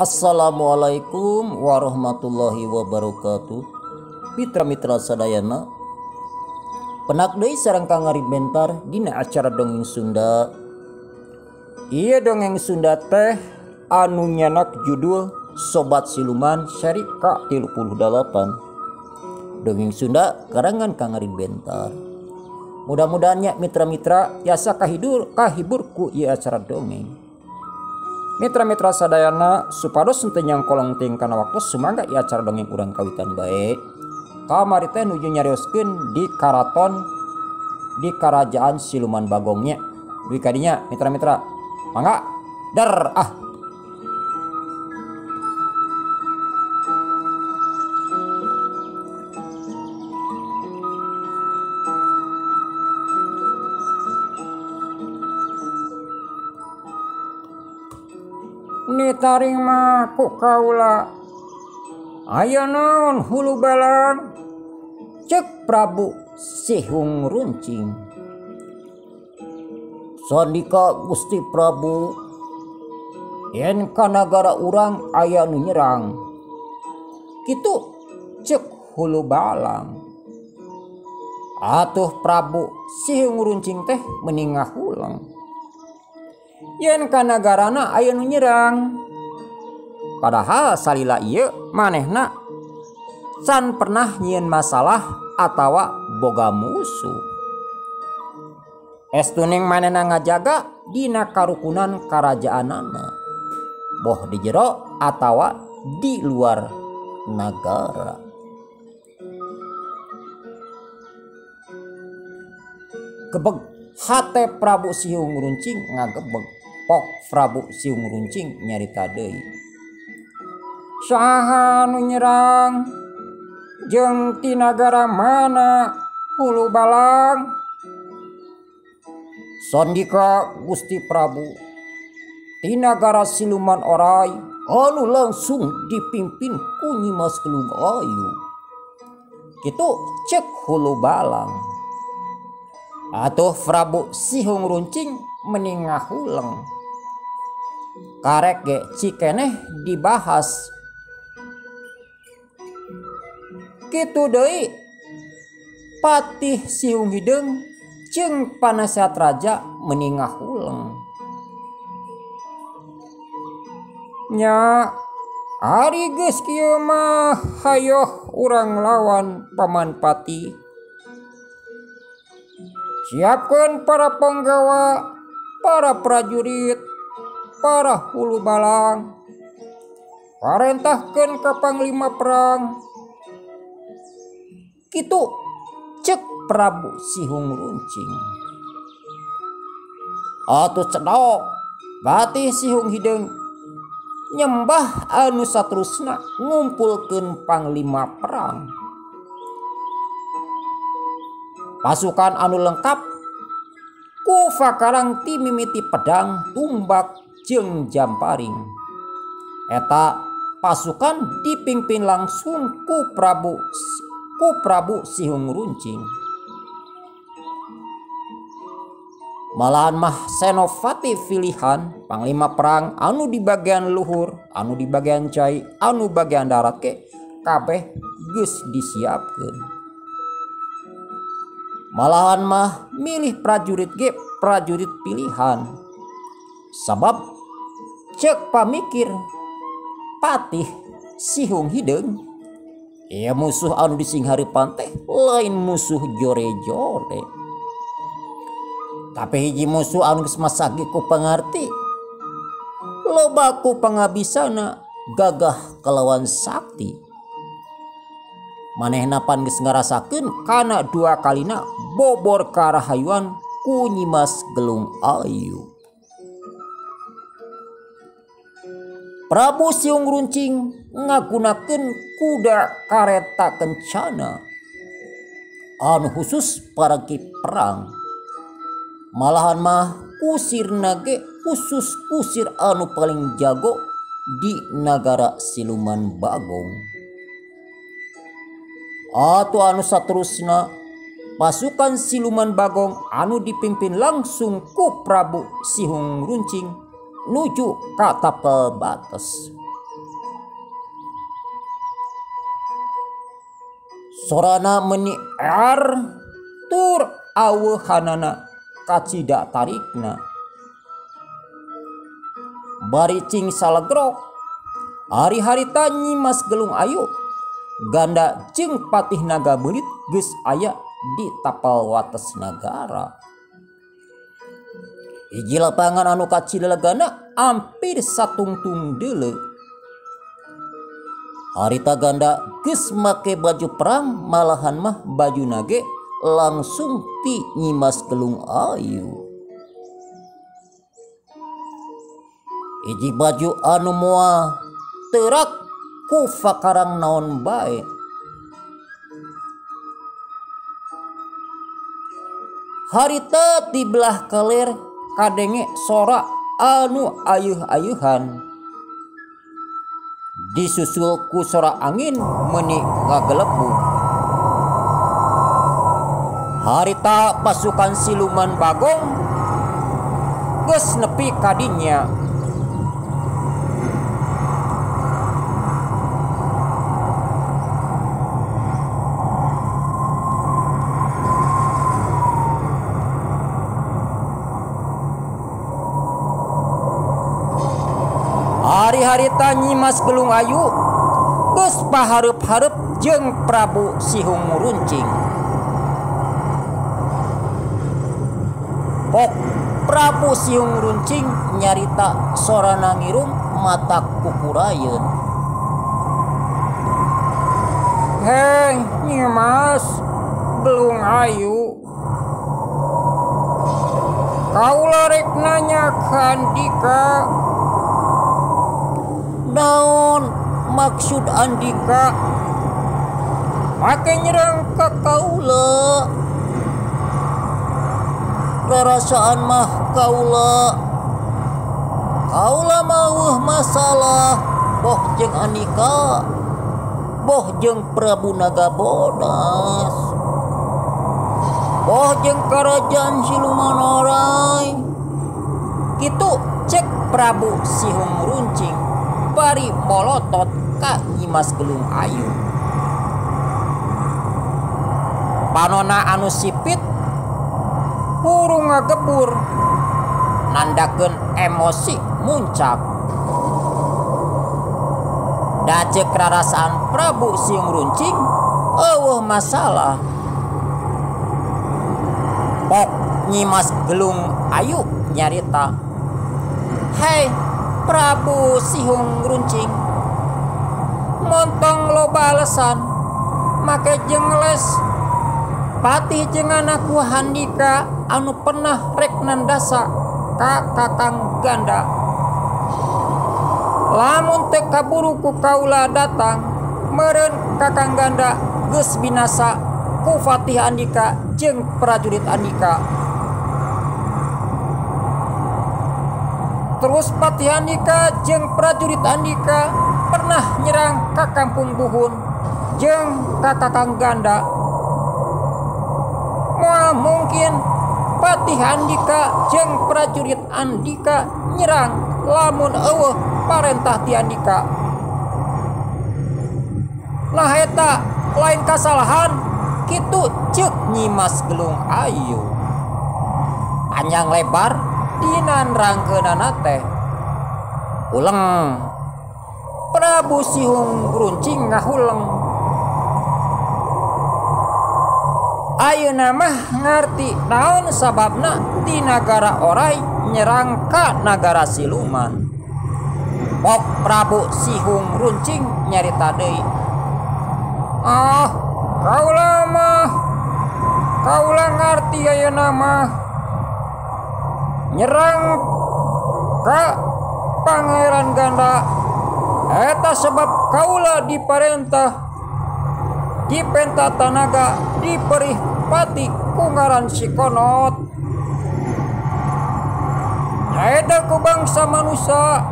Assalamualaikum warahmatullahi wabarakatuh. Mitra-mitra sadayana, penak deui sareng Kang Arif Bentar dina acara dongeng Sunda. Ieu dongeng Sunda teh anu nyanak judul Sobat Siluman seri K38. Dongeng Sunda karangan Kang Arif Bentar. Mudah-mudahan mitra-mitra yasa kahidur kahibur ku ieu acara dongeng. Mitra-mitra sadayana supados henteu nyangkolong teuing kana waktu sumangga ieu acara dongeng urang kawitan bae. Kamari teh nuju nyarioskeun di karaton di kerajaan Siluman Bagongnya. Dugi kadinya mitra-mitra. Mangga der ah. Ditarima ku kaula. Aya naon hulu balang? Cek Prabu Sihung Runcing. Sandika Gusti Prabu, yen ka nagara urang aya nu nyerang. Kitu cek hulu balang. Atuh Prabu Sihung Runcing teh meni ngahuleng. Yen ka nagarana aya nu nyerang. Padahal salila ieu manehna can pernah nyieun masalah atawa boga musuh. Estuning manehna ngajaga dina karukunan karajaanana, boh di jero atawa di luar nagara. Gebeg hate Prabu Sihung Runcing ngagebeg. Pok Prabu Sihung Runcing nyarita deui. Saha nu nyerang jeung ti nagara mana hulu balang? Sandika Gusti Prabu, ti nagara Siluman Orai anu langsung dipimpin ku Nyimas Gelung Ayu. Kitu cek hulu balang. Atuh Prabu Sihung Runcing meni ngahuleng. Karek ge cikeneh dibahas. Kitu deui Patih Sihung Hideung jeung panasehat raja meni ngahuleng. Nya ari geus kieu mah hayoh urang lawan Paman Patih. Siapkeun para penggawa, para prajurit, para hulu balang. Parentahkeun ka panglima perang. Kitu cek Prabu Sihung Runcing. Atuh cedok Patih Sihung Hideung nyembah anu saterusna ngumpulkeun panglima perang. Pasukan anu lengkap ku fakarang ti mimiti pedang, tumbak jeung jamparing. Eta pasukan dipimpin langsung ku Prabu Sihung Runcing. Malahan mah Senopati pilihan panglima perang anu di bagian luhur, anu di bagian cai, anu bagian darat ke kabeh geus disiapkeun. Malahan mah milih prajurit ge prajurit pilihan. Sabab cek pamikir Patih Sihung Hideung, ieu musuh anu disinghareupan teh lain musuh jore-jore. Tapi hiji musuh anu geus masagi ku pangarti, loba ku pangabisana, gagah kalawan sakti. Manehna pan geus ngarasakeun kana dua kalina bobor karahayuan ku Nyimas Gelung Ayu. Prabu Sihung Runcing ngagunakeun kuda kareta kencana anu khusus paragi perang. Malahan mah kusirna ge khusus kusir anu paling jago di nagara Siluman Bagong. Atuh anu saterusna pasukan Siluman Bagong anu dipimpin langsung ku Prabu Sihung Runcing nuju ka tapel bates. Sorana meni er tur aweuhanana kacida tarikna. Bari cing salegrok hari-harita Nyimas Gelung Ayu Ganda jeung Patih Naga Beulit geus aya di tapal wates nagara. Hiji lapangan anu kacida legana ampir satungtung deuleu. Harita Ganda geus make baju perang malahan mah baju nage langsung ti Nyimas Gelung Ayu. Hiji baju anu moal teurak ku fakarang naon bae. Harita di belah kaler kadenge sora anu ayeuh-ayeuhan. Disusul ku sora angin meuni ngagelepuk. Harita pasukan siluman Bagong geus nepi kadinya. Hari-harita Nyimas Gelung Ayu geus pahareup-hareup jeung Prabu Sihung Runcing. Pok Prabu Sihung Runcing nyarita sorana ngirung mata kukurayeun. Hei Nyimas Gelung Ayu, kaula rek nanya ka Andika. Naon maksud Andika make nyerang ka kaula? Rarasaan mah kaula, kaula mauh masalah boh jeung Andika, boh jeung Prabu Naga Bodas, boh jeung kerajaan siluman orai. Kitu cek Prabu Sihung Runcing bari molotot ka Nyimas Gelung Ayu. Panona anu sipit hurung ngagebur nandakeun emosi muncak. Da ceuk rarasaan Prabu Sihung Runcing eueuh masalah. Pok Nyimas Gelung Ayu nyarita, "Hei Prabu Sihung Runcing, montong loba alesan make jeung les patih jeung anakku Handika anu pernah rek nandasa ka Kakang Ganda. Lamun teu kaburu ku kaula datang, meureun Kakang Ganda geus binasa ku Fatih Andika jeung prajurit Andika. Terus Patih Andika jeung prajurit Andika pernah nyerang ka kampung Buhun jeung ka Kakang Ganda. Moal mungkin Patih Andika jeung prajurit Andika nyerang lamun eueuh parentah ti Andika. Nah eta lain kasalahan," kitu ceuk Nyimas Gelung Ayu. Panjang lebar dina rangkeunana teh. Uleng Prabu Sihung Runcing ngahuleng. Ayeuna mah ngarti naon sababna ti nagara orai nyerang ka nagara siluman. Pok Prabu Sihung Runcing nyarita deui, "Ah, kaula mah kaula ngarti ayeuna mah nyerang ka Pangeran Ganda eta sebab kaula diparentah dipenta tanaga diperih pati ku ngaran si Konot. Nyaeta ku bangsa manusa.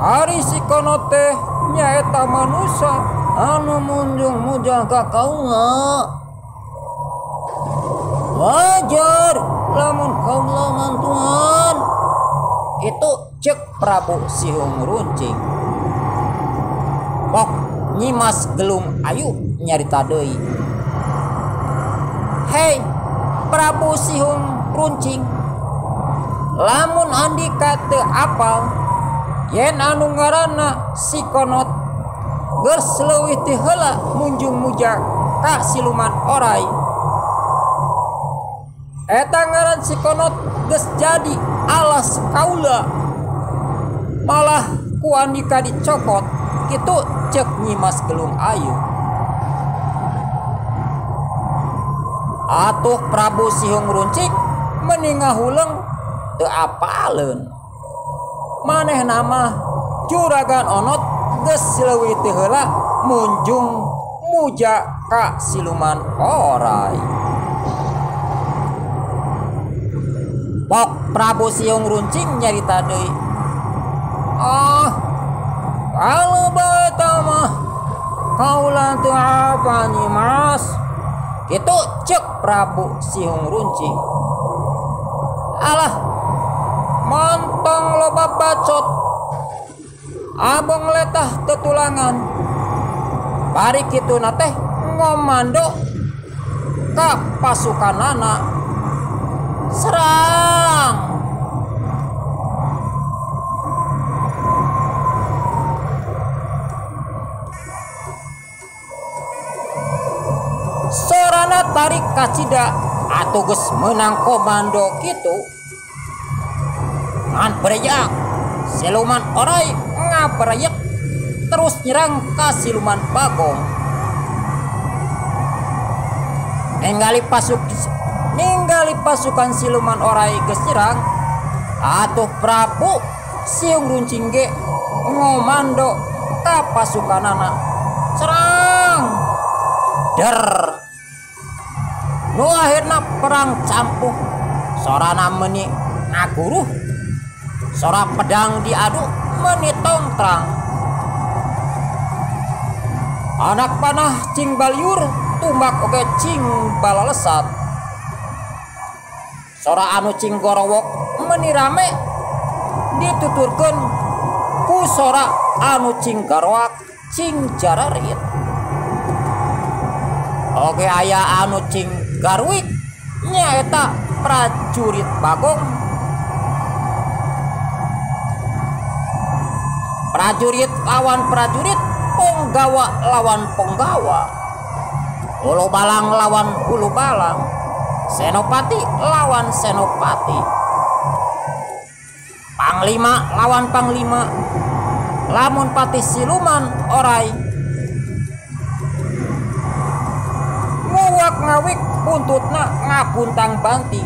Ari si Konot teh nyaeta manusa anu munjung mujang ka kaula. Wajar lamun kaula mantuan." Itu cek Prabu Sihung Runcing. Pok Nyimas Gelung Ayu nyarita deui. Hei Prabu Sihung Runcing, lamun andika teu apal yen anu ngaranna si Konot geus leuwih ti heula munjung muja ka siluman orai. Eta ngaran si Konot geus jadi alas kaula, malah ku andika dicokot kitu cek Nyimas Gelung Ayu. Atuh Prabu Sihung Runcing meni ngahuleng teu apaleun. Manehna mah Juragan Onot geus leuwih ti heula munjung muja ka siluman orai. Pok Prabu Sihung Runcing nyarita deui. Ah, kalau bae mah kaula teu apa Nyimas. Kitu cek Prabu Sihung Runcing. Alah, montong loba bacot, abong letah tetulangan. Bari kituna teh ngomando ka pasukanana, serang. Sorana tarik kacida atuh geus meunang komando kitu. Ngan bereyak siluman orai ngabereyek terus nyerang ka siluman Bagong. Ninggali pasukan siluman orai geus nyerang, atuh Prabu Sihung Runcing ge ngomando ka pasukanana, serang. Der. Nu akhirna perang campuh, sorana meuni ngaguruh, sora pedang diadu meuni tongtrang. Anak panah cing baliur, tumbak oge cing balalesat. Sora anu cing gorowok meuni rame dituturkeun ku sora anu cing garoak cing jararit. Oge aya anu cing garwik nyaeta prajurit Bagong. Prajurit lawan prajurit, ponggawa lawan ponggawa, hulu balang lawan hulu balang, senopati lawan senopati, panglima lawan panglima. Lamun patih siluman orai nguwak ngawik buntutna ngabuntang banting,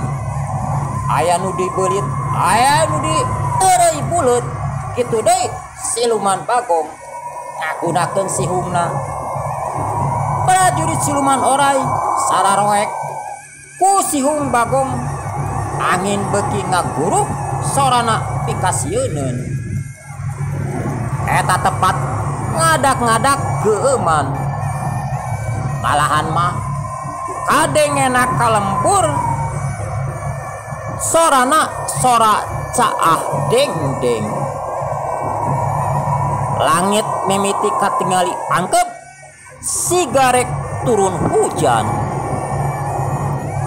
aya nu dibeulit, aya nu diteureuy buleut. Kitu deui siluman Bagong ngagunakeun sihungna. Prajurit siluman orai sararoek ku sihung Bagong, angin beuki ngaguruh sorana pikasieuneun. Eta tepat ngadak-ngadak geueuman. Malahan mah kadengena kalembur, sorana sora caah deng-deng. Langit mimiti katingali angkep sigarek turun hujan.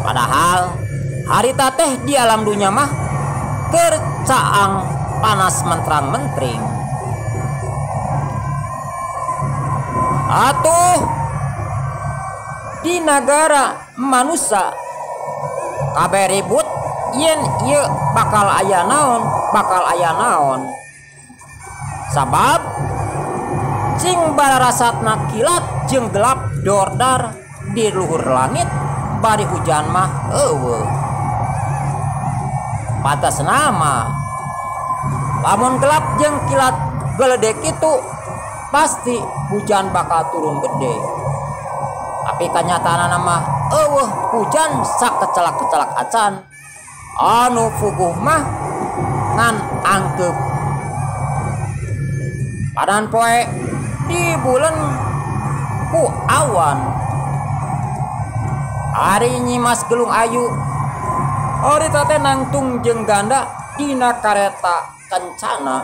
Padahal harita teh di alam dunia mah keur caang panas mentrang-mentring. Atuh di nagara manusa kabeh ribut yen ieu bakal aya naon, bakal aya naon. Sabab cing bararasatna kilat jeung gelap dordar di luhur langit bari hujan mah eueuh. Pantasna mah lamun gelap jeung kilat geledek kitu pasti hujan bakal turun gede. Tapi kanyataanna mah eueuh hujan sakecelak-kecelak acan. Anu puguh mah ngan angkeup. Padan poe di bulan ku awan. Ari Nyimas Gelung Ayu harita teh nangtung jeung ganda dina kareta kencana.